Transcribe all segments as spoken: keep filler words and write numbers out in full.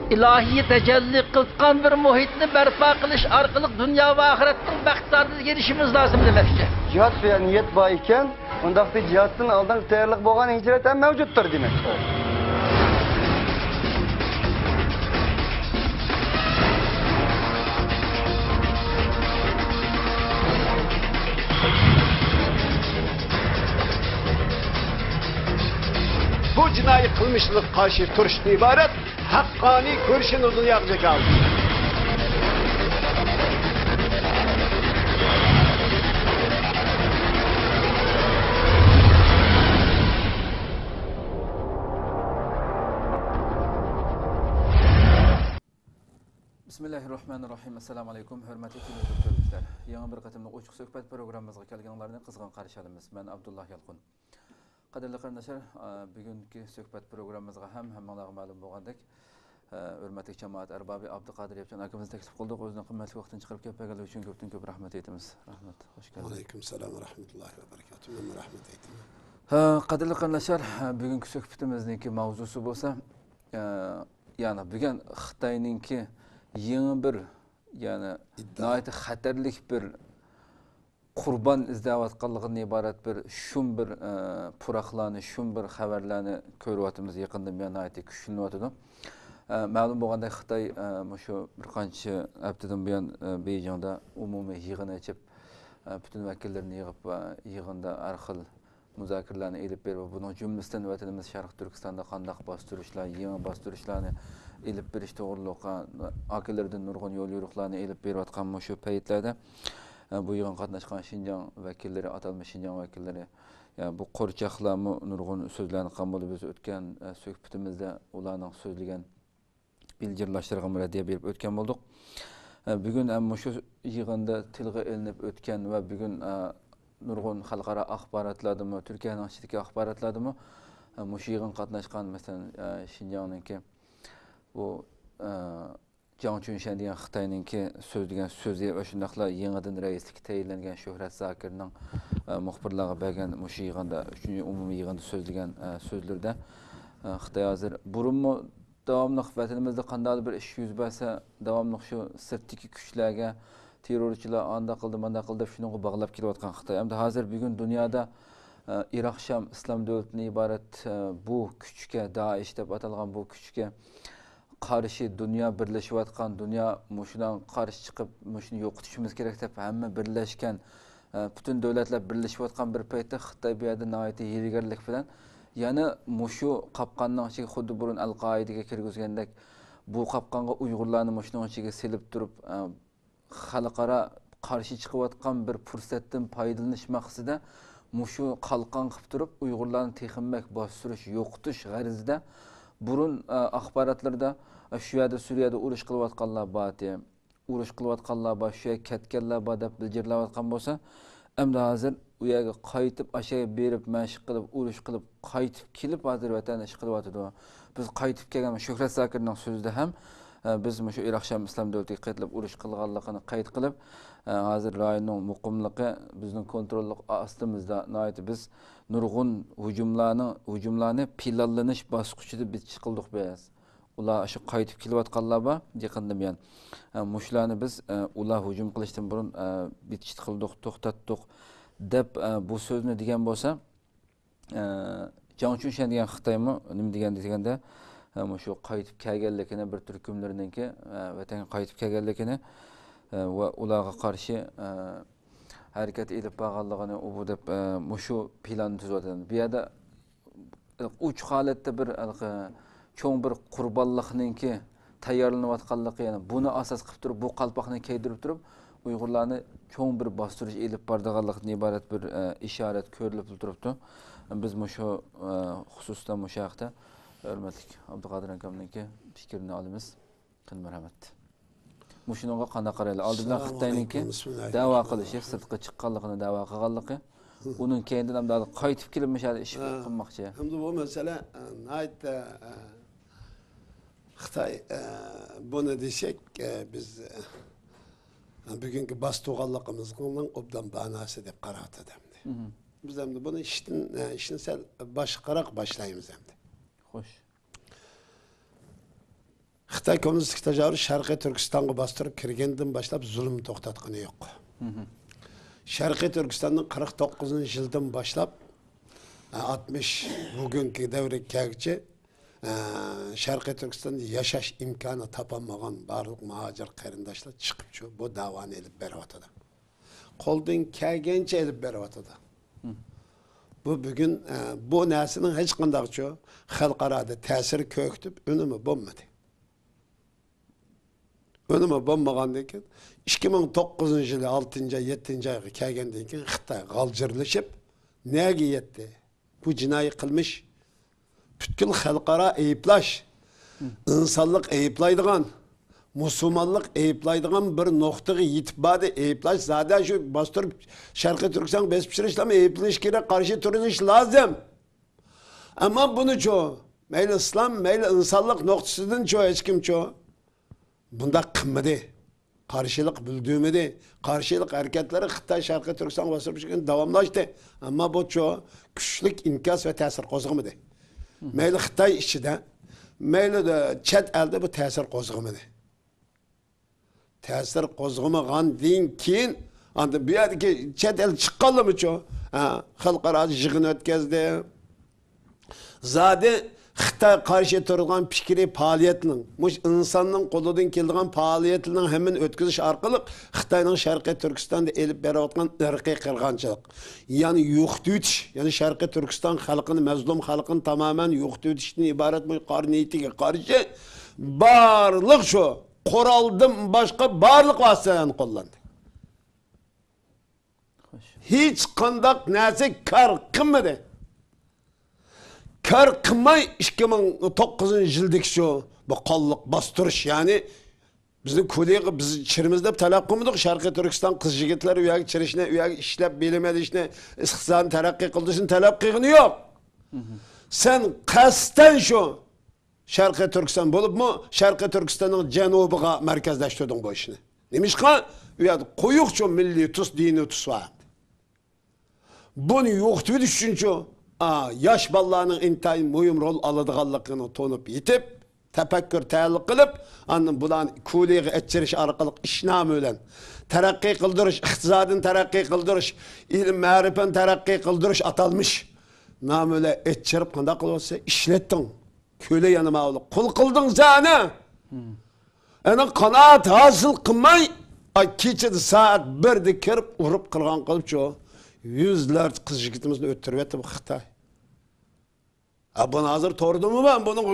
ئىلاھىي تەجەللى قىلغان بىر مۇھىتنى بەرپا قىلىش ئارقىلىق دۇنيا ۋە ئاخىرەتنىڭ بەخت سائادىتىگە ئېرىشىشىمىز لازىم دېمەكچى. جىھاد سۆيەر نىيەت بار ئىكەن، ئۇنداقتا جىھادتىن ئالدىنقى تەييارلىق بولغان ھىجرەت ھەم مەۋجۇتتۇر دېمەكتۇر. بۇ جىنايى قىلمىشلارغا قارشى تۇرۇشتىن ئىبارەت ھەققانىي كۈرىشىنى دۇنياغا جاكارلىدى. بىسمىللاھىررەھمانىررەھىم. ئەسسالامۇ ئەلەيكۇم، ھۆرمەتلىك تېلېۋىزور كۆرگۈچىلەر، يېڭى بىر قېتىملىق ئوچۇق سۆھبەت پروگراممىمىزغا كەلگەنلەرنى قىزغىن قارشى ئالىمىز. مەن ئابدۇللا يالقۇن. قەدىرلىك قېرىنداشلار، بۈگۈنكى سۆھبەت پروگراممىمىزغا ھەم ھەممىڭلارغا مەلۇم بولغاندەك، ھۆرمەتلىك جامائەت ئەربابى ئابدۇقادىر ياپچان ئاكىمىزنى تەكلىپ قىلدۇق. ئۆزىنىڭ قىممەتلىك ۋاقتىنى چىقىرىپ كېلىپ بەرگەنلىكى ئۈچۈن كۆپتىن كۆپ رەھمەت ئېيتىمىز. رەھمەت. خوش كەلدىڭىز. ۋەئەلەيكۇم سالام ۋە رەھمەتۇللاھى ۋە بەرىكاتۇھ. مەنمۇ رەھمەت ئېيتىمەن. ھە، قەدىرلىك قېرىنداشلار، بۈگۈنكى سۆھبىتىمىزنىڭكى ماۋزۇسى بولسا، ئە، يەنى بۈگۈن خىتاينىڭكى يېڭى بىر، يەنى ئىدىئا. ناھايىتى خەتەرلىك بىر قۇربان ئىزدەۋاتقانلىقىدىن ئىبارەت بىر شۇم بىر، ئە، پۇراقلارنى، شۇم بىر خەۋەرلەرنى كۆرۈۋاتىمىز. يېقىندا بۇيان ناھايىتى كۈچلىنىۋاتىدۇ. ئە، مەلۇم بولغاندەك، خىتاي، ئە، مۇشۇ بىر قانچە ھەپتىدىن بۇيان، ئە، بېيجىڭدا ئومۇمىي يىغىن ئېچىپ، ئە، پۈتۈن ۋەكىللىرىنى يىغىپ، ئە، يىغىندا ھەر خىل مۇزاكىرىلەرنى ئېلىپ بېرىپ، بۇنىڭ جۈملىسىدىن ۋەتىنىمىز شەرقىي تۈركىستاندا قانداق باستۇرۇشلار، يېڭى باستۇرۇشلارنى ئېلىپ بېرىش توغرۇلۇق، ئە، ئاكىلىرىدىن نۇرغۇن يول يورۇقلارنى ئېلىپ بېرىۋاتقان مۇشۇ پەيتلەردە، ئە، بۇ يىغىنغا قاتناشقان شىنجاڭ ۋەكىللىرى، ئاتالمىش شىنجاڭ ۋەكىللىرى، يا، بۇ قورچاقلارمۇ نۇرغۇن سۆزلەرنى قىلغان بولدى. بىز ئۆتكەن، ئە، سۆھبىتىمىزدە ئۇلارنىڭ سۆزلىگەن بىلجىرلاشلىرىغىمۇ رەددىيە بېرىپ ئۆتكەن بولدۇق. ئە، بۈگۈن ھەم مۇشۇ يىغىندا تىلغا ئېلىنىپ ئۆتكەن ۋە بۈگۈن، ئە، نۇرغۇن خەلقئارا ئاخباراتلاردىمۇ، تۈركىيەنىڭ ئىچىدىكى ئاخباراتلاردىمۇ، ئە، مۇشۇ يىغىنغا قاتناشقان، مەسىلەن، ئە، شىنجاڭنىڭكى بۇ، ئە، جاڭ چۈنشەن دېگەن خىتاينىڭكى سۆزلىگەن سۆزى ۋە شۇنداقلا يېڭىدىن رەئىسلىككە تەيىنلەنگەن شۆھرەت زاكىرنىڭ، ئە، مۇخبىرلارغا بەرگەن مۇشۇ يىغىندا، ئۈچىنچى ئومۇمىي يىغىندا سۆزلىگەن، ئە، سۆزلىرىدە، ئە، خىتاي ھازىر بۇرۇنمۇ داۋاملىق ۋەتىنىمىزدە قانداقلا بىر ئىش يۈز بەرسە، داۋاملىق شۇ سىرتتىكى كۈچلەرگە، تېررورچىلار ئانداق قىلدى، مانداق قىلدى دەپ شۇنىڭغا باغلاپ كېلىۋاتقان خىتاي. ئەمدى ھازىر بۈگۈن دۇنيادا، ئە، ئىراق شام ئىسلام دۆلىتىدىن ئىبارەت، ئە، بۇ كۈچكە، دائىش دەپ ئاتالغان بۇ كۈچكە قارشى دۇنيا بىرلىشىۋاتقان، دۇنيا مۇشۇنىڭغا قارشى چىقىپ، مۇشۇنى يوقىتىشىمىز كېرەك دەپ ھەممە بىرلەشكەن، ئە، پۈتۈن دۆلەتلەر بىرلىشىۋاتقان بىر پەيتتە خىتاي بۇ يەردە ناھايىتى ھىيلىگەرلىك بىلەن يەنە مۇشۇ قاپقاننىڭ ئىچىگە خۇددى بۇرۇن ئەل قائىدىگە كىرگۈزگەندەك بۇ قاپقانغا ئۇيغۇرلارنى مۇشۇنىڭ ئىچىگە سېلىپ تۇرۇپ، ئە، خەلقئارا قارشى چىقىۋاتقان بىر پۇرسەتتىن پايدىلىنىش مەقسىتىدە مۇشۇ قالقان قىلىپ تۇرۇپ ئۇيغۇرلارنى تېخىمۇ بەك باستۇرۇش، يوقىتىش غەرىزىدە بۇرۇن، ئە، ئاخباراتلىرىدا، ئە، شۇ يەردە سۈرىيەدە ئۇرۇش قىلىۋاتقانلار بار، ئۇرۇش قىلىۋاتقانلار بار، شۇ يەرگە كەتكەنلەر بار دەپ بىلجىرلاۋاتقان بولسا، ئەمدى ھازىر ئۇ يەرگە قايتىپ، ئاشۇ يەرگە بېرىپ، مەشىق قىلىپ، ئۇرۇش قىلىپ، قايتىپ كېلىپ، ھازىر ۋەتەندە ئىش قىلىۋاتىدۇ. بىز قايتىپ كەلگەن، شۆھرەت زاكىرنىڭ سۆزىدە ھەم، ئە، بىز مۇشۇ ئىراق شام ئىسلام دۆلىتىگە قېتىلىپ ئۇرۇش قىلغانلىقىنى قەيت قىلىپ، ئە، ھازىر رايوننىڭ مۇقىملىقى بىزنىڭ كونتروللۇق ئاستىمىزدا، ناھايىتى بىز نۇرغۇن ھۇجۇملارنىڭ، ھۇجۇملارنى پىلانلىنىش باسقۇچىدا بىز چىقىلدۇق بىز. ئۇلار شۇ قايتىپ كېلىۋاتقانلار بار، يېقىندا بۇيان. ئە، مۇشۇلارنى بىز، ئە، ئۇلار ھۇجۇم قىلىشتىن بۇرۇن، ئە، بىتچىت قىلدۇق، توختاتتۇق، دەپ، ئە، بۇ سۆزنى دېگەن بولسا، ئە، جاڭ چۈنشەن دېگەن خىتايمۇ نېمە دېگەن دېگەندە، ئە، مۇشۇ قايتىپ كەلگەنلىكىنى، بىر تۈركۈملىرىنىڭكى، ئە، ۋەتەنگە قايتىپ كەلگەنلىكىنى، ئە، ۋە ئۇلارغا قارشى، ئە، ھەرىكەت ئېلىپ بارغانلىقىنى، ئۇ بۇ دەپ، ئە، مۇشۇ پىلاننى تۈزۈۋاتىدۇ. بۇ يەردە ئوچۇق ھالەتتە بىر ھېلىقى چوڭ بىر قۇربانلىقنىڭكى تەييارلىنىۋاتقانلىقى، يەنى بۇنى ئاساس قىلىپ تۇرۇپ، بۇ قالپاقنى كىيدۈرۈپ تۇرۇپ، ئۇيغۇرلارنى چوڭ بىر باستۇرۇش ئېلىپ بارىدىغانلىقتىن ئىبارەت بىر، ئە، ئىشارەت كۆرۈلۈپ تۇرۇپتۇ. بىز مۇشۇ، ئە، خۇسۇستا مۇشۇ ھەقتە ھۆرمەتلىك ئابدۇقادىر ئاكامنىڭكى پىكرىنى ئالىمىز. قېنى، مەرھەمەت. مۇشۇنىڭغا قانداق قارايلى؟ ئالدى بىلەن ئەسسالامۇ خىتاينىڭكى ئەلەيكۇم، بىسمىللاھىررەھمانىررەھىم. دەۋا قىلىشى، سىرتقا چىققانلىقىنى دەۋا قىلغانلىقى، ئۇنىڭ كەينىدىن ئەمدى قايتىپ كېلىپ مۇشۇ يەردە ئىش ھە. قىلماقچى. ئەمدى بۇ مەسىلە، ئە، ناھايىتى، ئە، خىتاي، ئە، بۇنى دېسەك، ئە، بىز، ئە، بۈگۈنكى باستۇرغانلىقىمىزنىڭ ئوبدان باناسى دەپ قاراۋاتىدۇ ئەمدى. مهم. بىز ئەمدى بۇنى ئىشتىن، ئە، ئىشنى سەل باشقىراق باشلايمىز ئەمدى. خوش. خىتاي كوممۇنىستىك تاجاۋۇز شەرقىي تۈركىستانغا باستۇرۇپ كىرگەندىن باشلاپ زۇلۇم توختاتقىنى يوق. شەرقىي تۈركىستاننىڭ قىرىق توققۇزىنچى يىلدىن باشلاپ، ئاتمىش بۈگۈنكى دەۋرگە كەلگۈچە، ئە، شەرقىي تۈركىستاندا ياشاش ئىمكانى تاپالمىغان بارلىق مۇھاجىر قېرىنداشلار چىقىپ شۇ بۇ داۋانى ئېلىپ بېرىۋاتىدۇ. قولدىن كەلگەنچە ئېلىپ بېرىۋاتىدۇ. بۇ بۈگۈن، ئە، بۇ نەرسىنىڭ ھېچقانداقچۇ خەلقئارادا تەسىرى كۆرسىتىپ ئۈنۈمى بولمىدى. ئۈنۈمى بولمىغاندىن كېيىن، ئىككى مىڭ توققۇزىنچى يىلى ئالتىنچى ئاي، يەتتىنچى ئايغا كەلگەندىن كېيىن خىتاي غالجىرلىشىپ نەگە يەتتى؟ بۇ جىنايى قىلمىش. پۈتكۈل خەلقئارا ئەيىبلەش، ئىنسانلىق ئەيىبلەيدىغان، مۇسۇلمانلىق ئەيىبلەيدىغان بىر نۇقتىغا يېتىپ باردى. ئەيىبلەش زادى شۇ باستۇرۇپ شەرقىي تۈركىستانغا بېسىپ چۈشۈرۈشلەرمۇ ئەيىبلىنىش كېرەك، قارشى تۇرۇلۇش لازىم. ئەمما بۇنىچۇ، مەيلى ئىسلام، مەيلى ئىنسانلىق نۇقتىسىدىنچۇ، ھېچكىمچۇ بۇنداق قىلمىدى. قارشىلىق بىلدۈرمىدى. قارشىلىق ھەرىكەتلىرى خىتاي شەرقىي تۈركىستانغا باستۇرۇپ چۈشكەن داۋاملاشتى. ئەمما بۇچۇ كۈچلۈك ئىنكاس ۋە تەسىر قوزغىمىدى. مەيلى خىتاي ئىچىدە، مەيلى چەت ئەلدە بۇ تەسىر قوزغىمىدى. تەسىر قوزغىمىغاندىن كېيىن، ئاندىن بۇ يەردىكى چەت ئەل چىققانلىرىمۇچۇ، ھە، خەلقئارا يىغىن ئۆتكەزدى. زادى خىتاي قارشى تۇرىدىغان پىكرىي پائالىيەتنىڭ، مۇشۇ ئىنساننىڭ قولىدىن كېلىدىغان پائالىيەتلەرنىڭ ھەممىنى ئۆتكۈزۈش ئارقىلىق خىتاينىڭ شەرقىي تۈركىستاندا ئېلىپ بېرىۋاتقان ئىرقىي قىرغىنچىلىق، يەنى يوقىتىۋېتىش، يەنى شەرقىي تۈركىستان خەلقىنى، مەزلۇم خەلقىنى تامامەن يوقىتىۋېتىشتىن ئىبارەت بۇ قارا نىيىتىگە قارشى بارلىق شۇ قورالدىن باشقا بارلىق ۋاسىتىلەرنى قوللاندى. خوش. ھېچقانداق نەرسە كار قىلمىدى. كار قىلماي ئىككى مىڭ توققۇزىنچى يىلدىكى شۇ بۇ قانلىق باستۇرۇش، يەنى بىزنى كۇلىغا بىز چىرىمىز دەپ تەلەپ قىلمىدۇق. شەرقىي تۈركىستان قىز يىگىتلىرى ئۇ يەرگە چىرىشنى، ئۇ يەرگە ئىشلەپ بىلىم ئېلىشنى، ئىقتىسادنى تەرەققىي قىلدۇرۇشنى تەلەپ قىلغىنى يوق. سەن قەستەن شۇ شەرقىي تۈركىستان بولۇپمۇ، شەرقىي تۈركىستاننىڭ جەنۇبىغا مەركەزلەشتۈردۈڭ بۇ ئىشنى. نېمىشقا؟ ئۇ يەردە قويۇقچۇ مىللىي تۈس، دىنىي تۈس بار. بۇنى يوقىتىۋېتىش ئۈچۈنچۇ، ئا، ياش بالىلارنىڭ ئىنتايىن مۇھىم رول ئالىدىغانلىقىنى تونۇپ يېتىپ، تەپەككۇر تەھەللۇق قىلىپ، ئاندىن بۇلارنى كۇلىغا ئەچىرىش ئارقىلىق ئىشنامە بىلەن تەرەققىي قىلدۇرۇش، ئىقتىسادنى تەرەققىي قىلدۇرۇش، ئىلىم مەرىپەتنى تەرەققىي قىلدۇرۇش ئاتالمىش نامە بىلەن ئەچىرىپ قانداق قىلىۋاتسا ئىشلەتتىڭ. كۈلى يەنە ماۋۇلۇق قۇل قىلدىڭ سەن. ئەنە قانائەت ھاسىل قىلماي، ئاي، كېچىدە سائەت بىردە كىرىپ، ئۇرۇپ قىرغان قىلىپچۇ، يۈزلەرچە قىز يىگىتىمىزنى ئۆلتۈرۈۋەتتى بۇ خىتاي. ھە، بۇنى ھازىر توردىمۇ بار؟ بۇنىڭ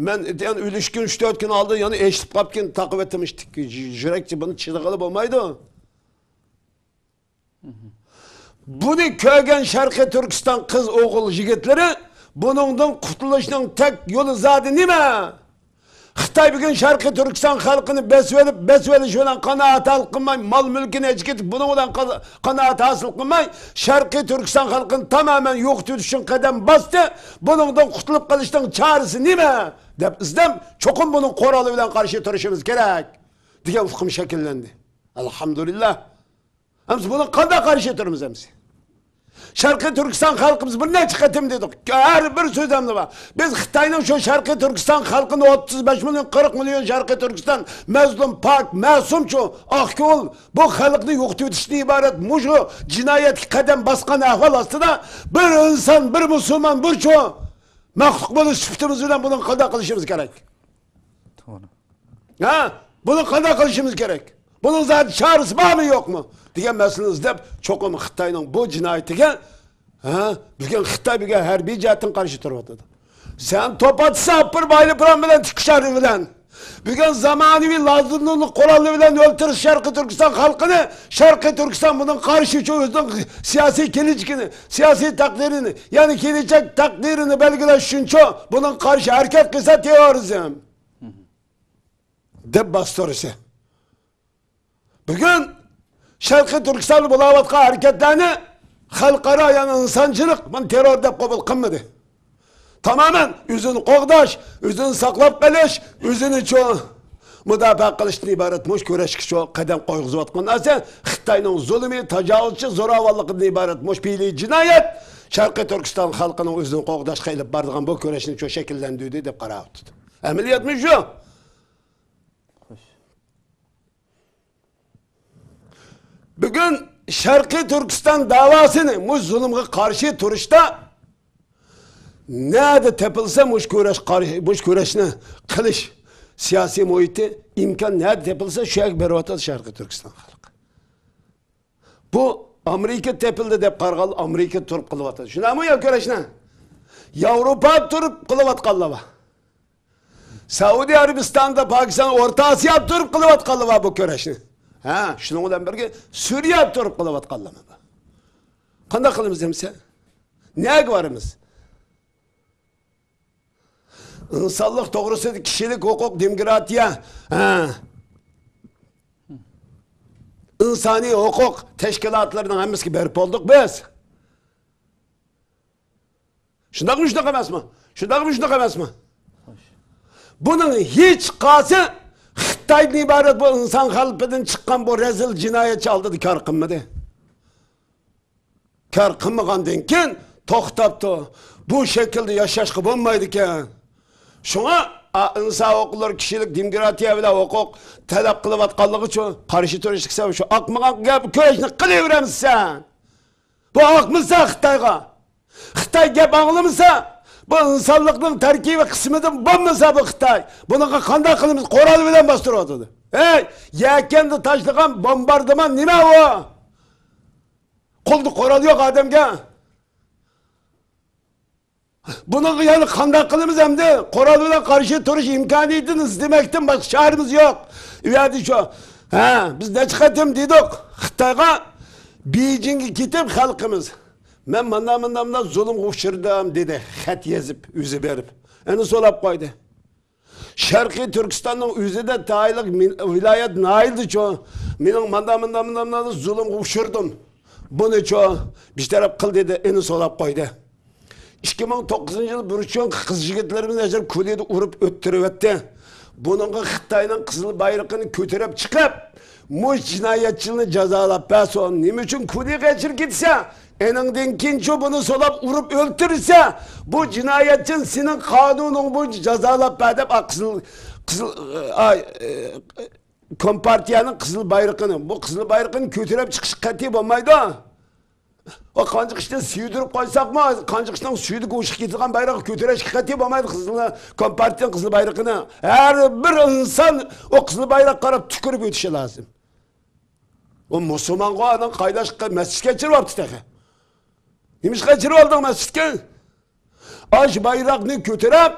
مەن دېگەن ئۆلۈشكە ئۈچ تۆت كۈن ئالدىن يەنە ئېچىلىپ قاپتىكەن، تاقىۋەتتىم ئىشتىكى يۈرەكچە، بۇنى چىدىغىلى بولمايدۇ. بۇنى كۆرگەن شەرقىي تۈركىستان قىز ئوغۇل يىگىتلىرى بۇنىڭدىن قۇتۇلۇشنىڭ تەك يولى زادى نېمە؟ خىتاي بۈگۈن شەرقىي تۈركىستان خەلقىنى بېسىۋېلىپ، بېسىۋېلىش بىلەن قانائەت ھاسىل قىلماي، مال مۈلكىنى ئەچىكىتىپ، بۇنىڭ بىلەن قا-، قانائەت ھاسىل قىلماي، شەرقىي تۈركىستان خەلقىنى تامامەن يوقىتىۋېتىش ئۈچۈن قەدەم باستى. بۇنىڭدىن قۇتۇلۇپ قېلىشنىڭ چارىسى نېمە؟ دەپ ئىزدەم، چوقۇم بۇنىڭ قورالى بىلەن قارشى تۇرۇشىمىز كېرەك، دېگەن ئۇقۇم شەكىللەندى. ئەلھەمدۇلىللا. ئەمسە بۇنىڭغا قانداق قارشى تۇرىمىز ئەمسە؟ شەرقىي تۈركىستان خەلقىمىز بىر نەچچە قېتىم دېدۇق. ھەر بىر سۆزەمدە بار. بىز خىتاينىڭ شۇ شەرقىي تۈركىستان خەلقىنى ئوتتۇز بەش مىليون، قىرىق مىليون شەرقىي تۈركىستان مەزلۇم، پاك، مەسۇمچۇ، ئاق كۆڭۈل بۇ خەلقنى يوقىتىۋېتىشتىن ئىبارەت مۇشۇ جىنايەتكە قەدەم باسقان ئەھۋال ئاستىدا بىر ئىنسان، بىر مۇسۇلمان، بىرچۇ مەخلۇق بولۇش سۈپىتىمىز بىلەن بۇنىڭغا قانداق قىلىشىمىز كېرەك؟ توغرا. ھە؟ بۇنى قانداق قىلىشىمىز كېرەك؟ بۇنىڭ زادى چارىسى بارمۇ، يوقمۇ؟ دېگەن مەسىلىنى ئىزدەپ، چوقۇم خىتاينىڭ بۇ جىنايىتىگە، ھە؟ بۈگۈن خىتاي بۈگۈن ھەربىي جەھەتتىن قارشى تۇرۇۋاتىدۇ. سەن توپ ئاتسا، ئاپىرىپ ئايروپىلان بىلەن، تىك ئۇچارى بىلەن. بۈگۈن زامانىۋى لازېرنىڭ قورالى بىلەن ئۆلتۈرسە شەرقىي تۈركىستان خەلقىنى، شەرقىي تۈركىستان بۇنىڭغا قارشى شۇ ئۆزىنىڭ سىياسىي كېلىچىكىنى، سىياسىي تەقدىرىنى، يەنى كېلىچەك تەقدىرىنى بەلگىلەش ئۈچۈن شۇ بۇنىڭغا قارشى ھەرىكەت قىلسا تېررورىزم. دەپ باستۇرۇشى. بۈگۈن شەرقىي تۈركىستاندا بولاۋاتقان ھەرىكەتلەرنى خەلقئارا، يەنى ئىنسانچىلىق بۇنى تېررور دەپ قوبۇل قىلمىدى. تامامەن ئۆزىنى قوغداش، ئۆزىنى ساقلاپ قېلىش، ئۆزىنى چو-، مۇداپىئە قىلىشتىن ئىبارەت مۇشۇ كۈرەشكە شۇ قەدەم قويغۇزۇۋاتقان نەرسە خىتاينىڭ زۇلۇمى، تاجاۋۇزچى زوراۋانلىقىدىن ئىبارەت مۇشۇ پېئىلىي جىنايەت شەرقىي تۈركىستان خەلقىنىڭ ئۆزىنى قوغداشقا ئېلىپ بارىدىغان بۇ كۈرەشنى شۇ شەكىللەندۈردى دەپ قاراۋاتىدۇ. ئەمەلىيەتمۇ شۇ. بۈگۈن شەرقىي تۈركىستان داۋاسىنى، مۇشۇ زۇلۇمغا قارشى تۇرۇشتا نەدە تېپىلسا مۇشۇ كۈرەش قارشى، مۇشۇ كۈرەشنى قىلىش سىياسىي مۇھىتى، ئىمكان نەدە تېپىلسا شۇ يەرگە بېرىۋاتىدۇ شەرقىي تۈركىستان خەلقى. بۇ ئامېرىكا تېپىلدى دەپ قارىغان، ئامېرىكا تۇرۇپ قىلىۋاتىدۇ. شۇنداقمۇ يا كۈرەشنى؟ ياۋروپا تۇرۇپ قىلىۋاتقانلار بار. سەئۇدى ئەرەبىستاندا، پاكىستان، ئورتا ئاسىيا تۇرۇپ قىلىۋاتقانلار بار بۇ كۈرەشنى. ھە، شۇنىڭ بىلەن بىرگە سۈرىيە تۇرۇپ قىلىۋاتقانلار بار. قانداق قىلىمىز ئەمسە؟ نەگە بارىمىز؟ ئىنسانلىق توغرىسىدا، كىشىلىك ھوقۇق، دېموكراتىيە، ھە، ئىنسانىي ھوقۇق تەشكىلاتلىرىنىڭ ھەممىسىگە بېرىپ بولدۇق بىز. شۇنداقمۇ، شۇنداق ئەمەسمۇ؟ شۇنداقمۇ، شۇنداق ئەمەسمۇ؟ بۇنىڭ ھېچقايسى خىتايدىن ئىبارەت بۇ ئىنسان قەلبىدىن چىققان بۇ رەزىل جىنايەتچى ئالدىدا كار قىلمىدى. كار قىلمىغاندىن كېيىن توختاپتۇ. بۇ شەكىلدە ياشاشقا بولمايدىكەن. شۇڭا، ئا، ئىنسان ھوقۇقلىرى، كىشىلىك دېموكراتىيە بىلەن ھوقۇق تەلەپ قىلىۋاتقانلىقى ئۈچۈن قارشى تۇرۇشلۇق سەۋەب شۇ. ئاقمىغان گەپ، كۈرەشنى قىلىۋېرەمسەن. بۇ ئاقمىسا خىتايغا. خىتاي گەپ ئاڭلىمىسا، بۇ ئىنسانلىقنىڭ تەركىبىي قىسمىدىن بولمىسا بۇ خىتاي. بۇنىڭغا قانداق قىلىمىز؟ قورال بىلەن باستۇرۇۋاتىدۇ. ھەي، يەكەندە تاشلىغان بومباردىمان نېمە ئۇ؟ قولدا قورال يوق ئادەمگە. بۇنىڭغا يەنە قانداق قىلىمىز ئەمدى؟ قورال بىلەن قارشى تۇرۇش ئىمكانىيىتىنى ئىزدىمەكتىن باشقا چارىمىز يوق. ئۇ يەردە شۇ، ھە، بىز نەچچە قېتىم دېدۇق خىتايغا، بېيجىڭگە كېتىپ خەلقىمىز، مەن مانا، مانا، مانا زۇلۇمغا ئۇچرىدىم دېدى، خەت يېزىپ ئۆزى بېرىپ. ئەنە سولاپ قويدى. شەرقىي تۈركىستاننىڭ ئۆزىدە تايىنلىق مىن-، ۋىلايەت ناھىيەدىچۇ، مېنىڭ ماندا، ماندا، ماندا، ماندا زۇلۇمغا ئۇچرىدىم. بۇنىچۇ بىر تەرەپ قىل دېدى، ئېنى سولاپ قويدى. ئىككى مىڭ توققۇزىنچى يىل بۇرچۇنكى قىز يىگىتلىرىمىزنى ئەجەب كولىدا ئۇرۇپ ئۆلتۈرۈۋەتتى. بۇنىڭغا خىتاينىڭ قىزىل بايرىقىنى كۆتۈرۈپ چىقىپ، مۇشۇ جىنايەتچىنى جازالاپ بەرسۇن. نېمە ئۈچۈن كولىغا ئەچىرىپ كېتىسە؟ ئېنىڭدىن كېيىنچۇ بۇنى سولاپ ئۇرۇپ ئۆلتۈرسە، بۇ جىنايەتچىنى سېنىڭ قانۇنۇڭ بويىچە جازالاپ بەر دەپ، ئا، قىزىل، قىزىل، ئاي، ئە، كومپارتىيەنىڭ قىزىل بايرىقىنى، بۇ قىزىل بايرىقىنى كۆتۈرۈپ چىقىش قەتئىي بولمايدۇ. ئۇ قانچىقىشتىن سۆيدۈرۈپ قويساقمۇ، قانچىقىشنىڭ سۈيىدە گوشۇپ كېتىدىغان بايراقنى كۆتۈرۈشكە قەتئىي بولمايدۇ. قىزىل، كومپارتىيەنىڭ قىزىل بايرىقىنى ھەر بىر ئىنسان ئۇ قىزىل بايراققا قاراپ تۈكۈرۈپ ئۆتۈشى لازىم. ئۇ مۇسۇلمانغۇ، ئانىڭ قايداش مەسچىتكە چىرىۋاپتۇ تېخى. نېمىشقا چىرىۋالدىڭ مەسچىتكە؟ ئاش بايراقنى كۆتۈرۈپ،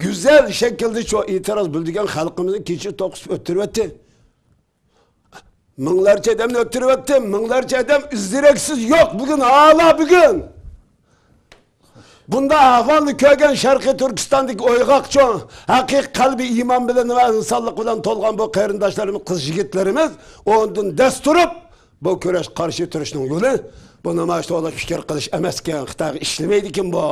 گۈزەل شەكىلدە شۇ ئېتىراز بىلدۈرگەن خەلقىمىزنى كېچە توقۇتۇپ ئۆلتۈرۈۋەتتى. مىڭلارچە ئادەمنى ئۆلتۈرۈۋەتتى، مىڭلارچە ئادەم ئىز-دېرەكسىز يوق بۈگۈن، ھالا بۈگۈن. بۇنداق ئەھۋالنى كۆرگەن شەرقىي تۈركىستاندىكى ئويغاقچۇ، ھەقىقىي قەلبى ئىمان بىلەن ۋە ئىنسانلىق بىلەن تولغان بۇ قېرىنداشلىرىمىز، قىز يىگىتلىرىمىز ئورنىدىن دەس تۇرۇپ، بۇ كۈرەش قارشى تۇرۇشنىڭ يولى، بۇ نېمە ئىش توغرىلىق پىكىر قىلىش ئەمەسكەن، خىتايغا ئىشلىمەيدىكەن بۇ.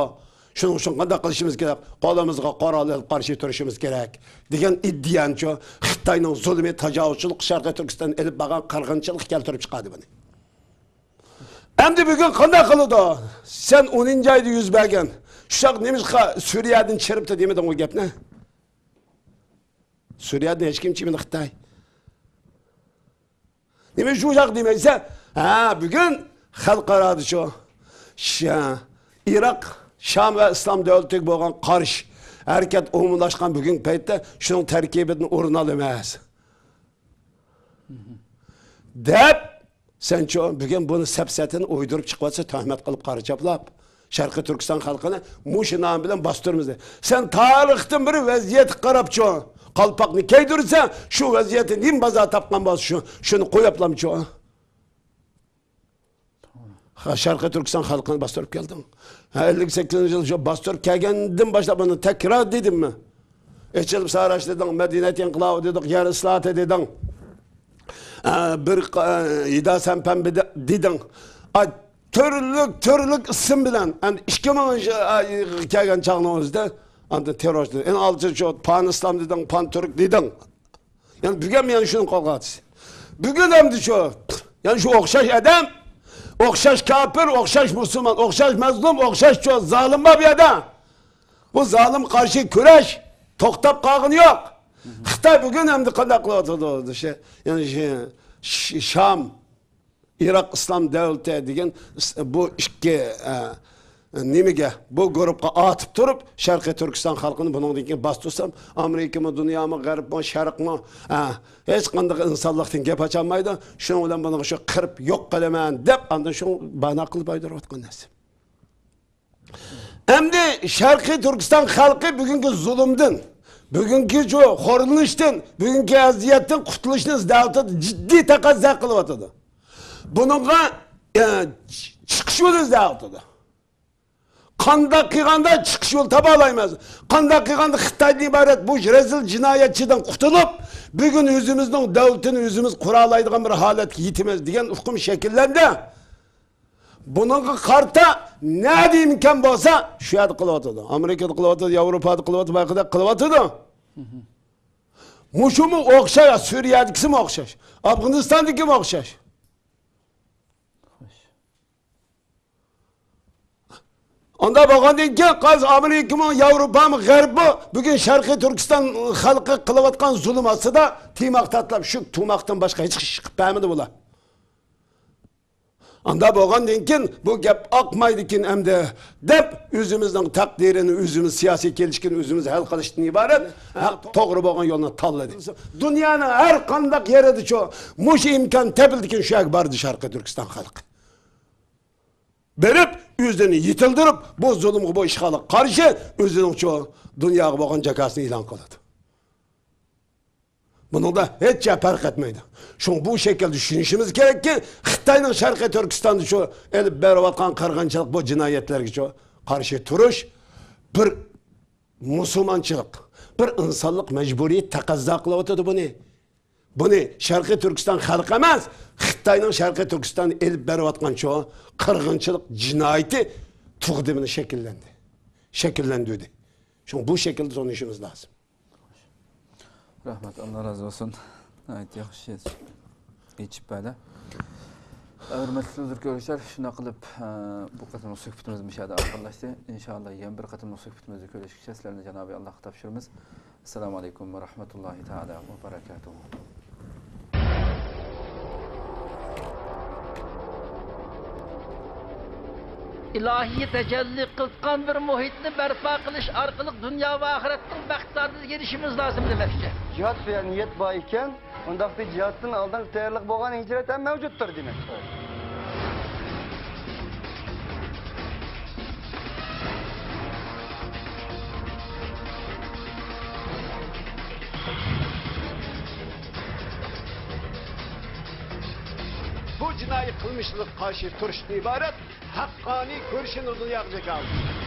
شۇنىڭ ئۈچۈن قانداق قىلىشىمىز كېرەك؟ قولىمىزغا قورال ئېلىپ قارشى تۇرۇشىمىز كېرەك، دېگەن ئىدىيەنچۇ، خىتاينىڭ زۇلۇمى، تاجاۋۇزچىلىقى، شەرقىي تۈركىستان ئېلىپ بارغان قىرغىنچىلىققا كەلتۈرۈپ چىقاردى بۇنى. ئەمدى بۈگۈن قانداق قىلىدۇ؟ سەن ئونىنچى ئايدا يۈز بەرگەن، شۇ نېمىشقا سۈرىيەدىن چىرىپتۇ دېمىدىڭ ئۇ گەپنى؟ سۈرىيەدىن ھېچكىم چىمىدى خىتاي. نېمە شۇ جاق دېمەيسەن؟ ھە، بۈگۈن خەلقئارادا شۇ، شا-، ئىراق، شام ۋە ئىسلام دۆلىتىگە بولغان قارشى ھەرىكەت ئومۇملاشقان بۈگۈنكى پەيتتە شۇنىڭ تەركىبىدىن ئورۇن ئالىمىز دەپ، سەنچۇ بۈگۈن بۇنى سەپسەتىنى ئويدۇرۇپ چىقىۋاتسا، تۆھمەت قىلىپ قارا چاپلاپ. شەرقىي تۈركىستان خەلقىنى مۇشۇ نام بىلەن باستۇرىمىز دەپ. سەن تارىختىن بىر ۋەزىيەتكە قاراپچۇ، قالپاقنى كىيدۈرسەڭ، شۇ ۋەزىيەتتە نېمە بازار تاپقان بولسا، شۇ، شۇنى قويۇپلامچۇ. ھا، شەرقىي تۈركىستان خەلقىنى باستۇرۇپ كەلدىڭ. ھا، ئەللىك سەككىزىنچى يىل شۇ باستۇرۇپ كەلگەندىن باشلاپ بۇنى تەكرار دېدىممۇ؟ ئېچىلىپ ساراش دېدىڭ، مەدەنىيەت ئىنقىلابى دېدۇق، يەر ئىسلاھاتى دېدىڭ. ئە، بىر ق-، ئە، ھىدا سەنپەن بىدە-، دېدىڭ. ئا، تۈرلۈك، تۈرلۈك ئىسىم بىلەن، ئەمدى ئىككى مىڭىنچى يىلغا كەلگەن چاغنىڭ ئۆزىدە، ئاندىن تېررورچى، ئەڭ ئالدىدا شۇ پان ئىسلام دېدىڭ، پان تۈرك دېدىڭ. يەنە بۈگۈن يەنە شۇنى قولغا ئاتىسى. بۈگۈن ئەمدى شۇ، يەنە شۇ ئوخشاش ئادەم، ئوخشاش كاپىر، ئوخشاش مۇسۇلمان، ئوخشاش مەزلۇم، ئوخشاش شۇ زالىم بار بۇ يەردە. بۇ زالىم قارشى كۈرەش توختاپ قالغىنى يوق. خىتاي بۈگۈن ئەمدى قانداق قىلىۋاتىدۇ دېسە، يەنە شۇ ش-، شام، ئىراق ئىسلام دۆلىتى دېگەن ئىس-، بۇ ئىككى، ئە، نېمىگە، بۇ گۇرۇپقا ئاتىپ تۇرۇپ، شەرقىي تۈركىستان خەلقىنى بۇنىڭدىن كېيىن باستۇرسام، ئامېرىكىمۇ، دۇنيامۇ، غەربمۇ، شەرقمۇ، ئە، ھېچقانداق ئىنسانلىقتىن گەپ ئاچالمايدۇ. شۇنىڭ بىلەن بۇنىڭغا شۇ قىرىپ يوق قىلىمەن دەپ، ئاندىن شۇ بانا قىلىپ ئايدۇرۇۋاتقان نەرسە. ئەمدى شەرقىي تۈركىستان خەلقى بۈگۈنكى زۇلۇمدىن، بۈگۈنكى شۇ خورلىنىشتىن، بۈگۈنكى ئەزىيەتتىن قۇتۇلۇشنى ئىزدەۋاتىدۇ، جىددىي تەقەززا قىلىۋاتىدۇ. بۇنىڭغا، ئە، چىقىش يولى ئىزدەۋاتىدۇ. قانداق قىلغاندا چىقىش يولى تاپالايمىز؟ قانداق قىلغاندا خىتايدىن ئىبارەت بۇ رەزىل جىنايەتچىدىن قۇتۇلۇپ، بۈگۈن ئۆزىمىزنىڭ دۆلىتىنى ئۆزىمىز قۇرالايدىغان بىر ھالەتكە يېتىمىز دېگەن ئۇقۇم شەكىللەندى. بۇنىڭغا قارىتا نەدە ئىمكان بولسا، شۇ يەردە قىلىۋاتىدۇ. ئامېرىكىدا قىلىۋاتىدۇ، ياۋروپادا قىلىۋاتىدۇ، بايىقىدا قىلىۋاتىدۇ. مۇشۇمۇ ئوخشاش، سۈرىيەدىكىسىمۇ ئوخشاش، ئافغانىستاندىكىمۇ ئوخشاش. ئاندا بولغاندىن كېيىن، قاز ئامېرىكىمۇ، ياۋروپامۇ، غەربمۇ بۈگۈن شەرقىي تۈركىستان خەلقى قىلىۋاتقان زۇلۇم ئاستىدا تىماق تاتلاپ، شۇ تۇماقتىن باشقا ھېچ ئىش قىلىپ بەرمىدى بۇلار. ئاندا بولغاندىن كېيىن، بۇ گەپ ئاقمايدىكىن ئەمدى دەپ، ئۆزىمىزنىڭ تەقدىرىنى ئۆزىمىز، سىياسىي كېلىشكىنى ئۆزىمىز ھەل قىلىشتىن ئىبارەت، ھەق، توغرا بولغان يولنى تاللىدى. دۇنيانىڭ ھەر قانداق يېرىدىچۇ مۇشۇ ئىمكان تېپىلدىكىن شۇ يەرگە باردى شەرقىي تۈركىستان خەلقى. بېرىپ، ئۆزىنى يېتىلدۈرۈپ، بۇ زۇلۇمغا، بۇ ئىشغالغا قارشى ئۆزىنىڭچۇ دۇنياغا بولغان جاكاسىنى ئېلان قىلىدۇ. بۇنىڭدا ھېچ پەرق ئەتمەيدۇ. شۇڭا بۇ شەكىلدە چۈشىنىشىمىز كېرەككى، خىتاينىڭ شەرقىي تۈركىستاندا شۇ ئېلىپ بېرىۋاتقان قىرغىنچىلىق، بۇ جىنايەتلەرگە شۇ قارشى تۇرۇش بىر مۇسۇلمانچىلىق، بىر ئىنسانلىق مەجبۇرىيىتى تەقەززا قىلىۋاتىدۇ بۇنى. بۇنى شەرقىي تۈركىستان خەلقى ئەمەس، خىتاينىڭ شەرقىي تۈركىستاندا ئېلىپ بېرىۋاتقان شۇ قىرغىنچىلىق جىنايىتى تۇغدى بۇنى شەكىللەندى، شەكىللەندۈردى. شۇڭا بۇ شەكىلدە تونۇشىمىز لازىم. رەھمەت، ئاللا رازى بولسۇن. ناھايىتى ياخشى ئېچىپ بەردى. ھۆرمەتلىك تېلېۋىزور كۆرۈشلەر، شۇنداق قىلىپ، ئە، بۇ قېتىملىق سۆھبىتىمىز مۇشۇ يەردە ئاخىرلاشتى. ئىنشائاللا، يەنە بىر قېتىملىق سۆھبىتىمىزدە كۆرۈشكىچە سىلەرنى جانابى ئاللاغا تاپشۇرىمىز. ئەسسالامۇ ئەلەيكۇم ۋە رەھمەتۇللاھى تائالا ۋە بەرەكاتۇھۇ. ئىلاھىي تەجەللى قىلغان بىر مۇھىتنى بەرپا قىلىش ئارقىلىق دۇنيا ۋە ئاخىرەتنىڭ بەختىدارلىقىغا ئېرىشىشىمىز لازىم دېمەكچى. جىھاد سۆيەر نىيەت بار ئىكەن، ئۇنداقتا جىھادتىن ئالدىنقى تەييارلىق بولغان ھىجرەت ھەم مەۋجۇتتۇر دېمەكچى. بۇ جىنايى قىلمىشلىرىغا قارشى تۇرۇشتىن ئىبارەت ھەققانىي كۈرىشى نۇرغۇن ياغجاكاۋۇ.